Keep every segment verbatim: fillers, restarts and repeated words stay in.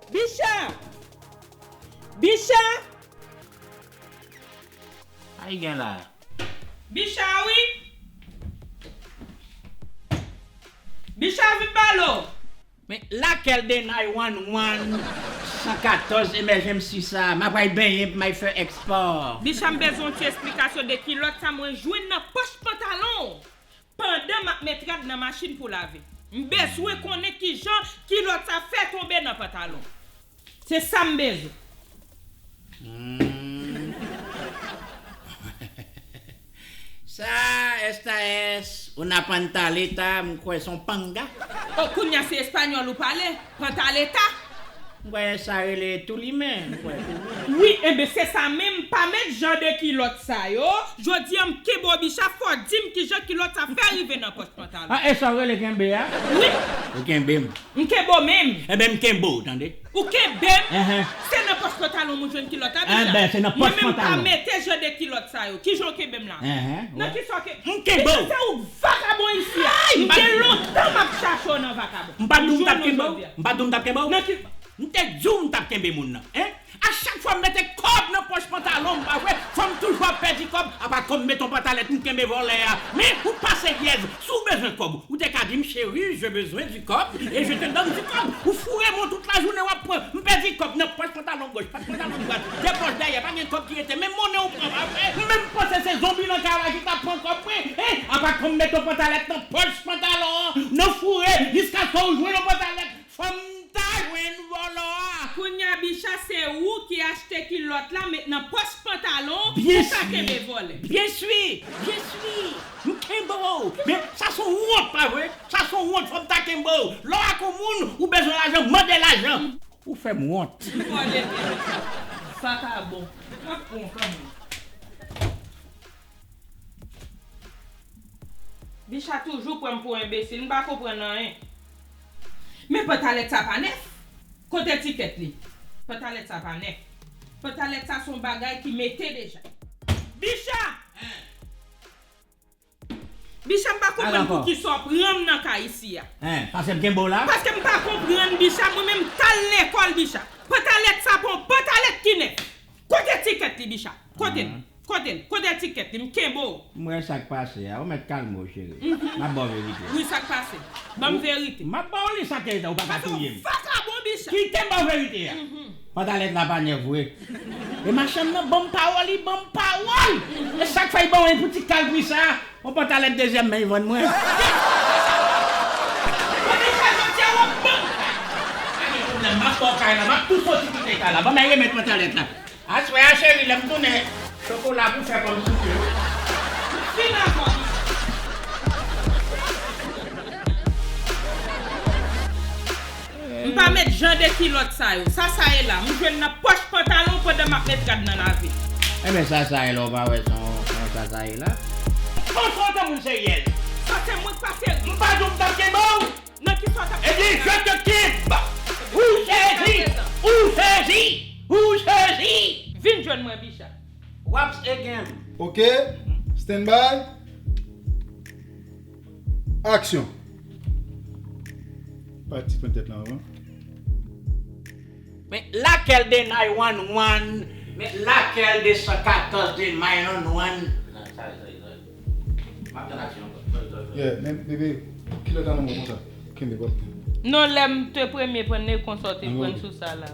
Bicha! Bicha! Sa ki gen la? Bicha wi! Bicha vin balo! Men lakèl de nine one one, san katòz emergency sa? M apral benyen pou m al fè espò. Bicha, m bezwen yon ti esplikasyon de kilòt sa mwen jwenn nan pòch pantalon w. Pandan m ap met rad nan machin pou lave, m bezwen konnen kijan kilòt sa fè tonbe nan pantalon. Se sa m bezwen. Hmm. Sa, esta es una pantaleta, m kwè se yon panga. O, kounye a se espanyòl ou pale? Pantaleta? M kwè sa rele toulimen, m kwè toulimen. Wi, enben se sa menm, pa met jan de kilòt sa yo. Jodi a m kenbe w Bicha, fò w di m kijan kilòt sa fè rive nan pòch pantalon. Ah, e sa w rele kenbe a? Wi. Ou kenbe m. M kenbe w menm. Enben m kenbe w, tande. Ou kenbe m? Enhen. Se nan pòch pantalon m ou jwenn kilòt la Bicha. Enben se nan pòch pantalon. Mwen menm m pa mete jan de kilòt sa yo. Kijan w kenbe m la? Enhen, nan kisa w kenbe m? M kenbe w. Bicha, se ou k vakabon isi a. M gen lontan m ap chache w nan vakabon. M pa t di w m t ap kenbe w? M pa t di w m t ap kenbe w? Nan ki... M te di w m t ap kenbe moun nan, en? A chak fwa m mete kòb nan pòch pantalon m, pa vre, fò m toujou ap pèdi kòb, apa kòm m mete yon pantalèt m kenbe vòlè a. Men, ou pa seryèz, si w bezwen kòb, ou te ka di m, chérie, j'ai besoin du cob, et je te donne du cob. Ou foure m w tout lajounen w ap pran, m pèdi kòb nan pòch pantalon gòch, pòch pantalon dwat, de pòch dèyè, pa gen kòb ki rete, men monnen w pran, pa vre? M menm panse se zonbi nan kay la ki t ap pran kòb mwen, en? Apa kòm m mete yon pantalèt nan pòch pantalon an, nan foure, jiskaske w jwenn yon pantalèt. Fò m ta jwenn vòlò a. Kounye a Bicha se ou ki achte kilòt la met nan pòch pantalon pou ka kenbe vòlè. Bien sûr, bien sûr. M kenbe w. Men sa se yon wont pa vre? Sa se yon wont, fò m ta kenbe w. Lè w ak yon moun, ou bezwen lajan, mande lajan. Ou fè m wont. M vòlè vre Bicha. Vakabon. M ap pran w kanmenm. Bicha toujou pran m pou enbesil, m pa konprann anyen. Men pantalèt sa pa nèf. Kote tikèt li? Pantalèt sa pa nèf. Pantalèt sa se yon bagay ki mete deja. Bicha! Bicha, m pa konprann poukisa w pran m nan kay isi a. Paske m kenbe w la? Paske m pa konprann, Bicha, mwen menm m t al lekòl, Bicha. Pantalèt sa pa yon pantalèt ki nèf. Kote tikèt li, Bicha? Kote l? Kote l? Kote tikèt li? M kenbe w. M wè sa k pase a. Ou mèt kalme w, cheri. M ap ba w verite a. Wi, sa k pase? Ban m verite. M ap ba w li, sa k te ou pa ka touye m. Paske w vakabon, Bicha. Kite m ba w verite a. Pantalèt la pa nèf vre. E machann nan ban m pawòl, li ban m pawòl. E sa k fè l ban w pou ti kal pri sa? Yon pantalèt dezyèm men li vann mwen. Mwen deja jodi a w ap ban m. Pa gen pwoblèm, m ap ba w kay la, m ap tou soti kite kay la. Ban m al remèt pantalèt la. Aswè a, cheri, lè m tounen, chokola pou fè kòm soupe. Fin avè w. M pa met jan de kilòt sa yo. Sa sa ye la? M jwenn nan pòch pantalon pandan m ap met rad nan lave. Enben, sa sa ye la, ou pa wè se yon, se yon sa sa ye la? Panse w te moun seryèz. Sa se mwen k pa serye. M pa di w m t ap kenbe w. Nan ki sa w t ap kenbe? Ebyen, je te kenbe. Ou sezi! Ou sezi! Ou sezi! Vin jwenn mwen, Bicha. Waps again. Ok. Stand by. Action. Pati pran tèt la anvan. Men lakèl de nine one one? Men lakèl de san katòz de nine one one? M ap tann aksyon ankò. Yeah, men bebe, kilè w ta nan mwen konsa? Kenbe, w ap tann. Non, lè m te premye pran l, e konsa w te pran l sou sa la.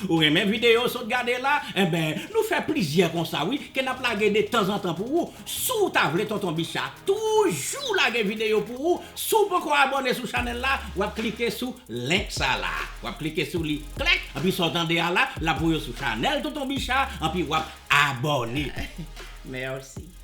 Ou renmen videyo w sot gade la? Enben, nou fè plizyè konsa wi, ke n ap lage de tanzantan pou ou. Si w ta vle Tonton Bicha toujou lage videyo pou ou, si w poko abòne sou chanèl la, w ap klike sou link sa la. W ap klike sou li, klèk, anpi sa w tande a la, l ap voye w sou chanèl Tonton Bicha, anpi w ap abòne. Mèsi.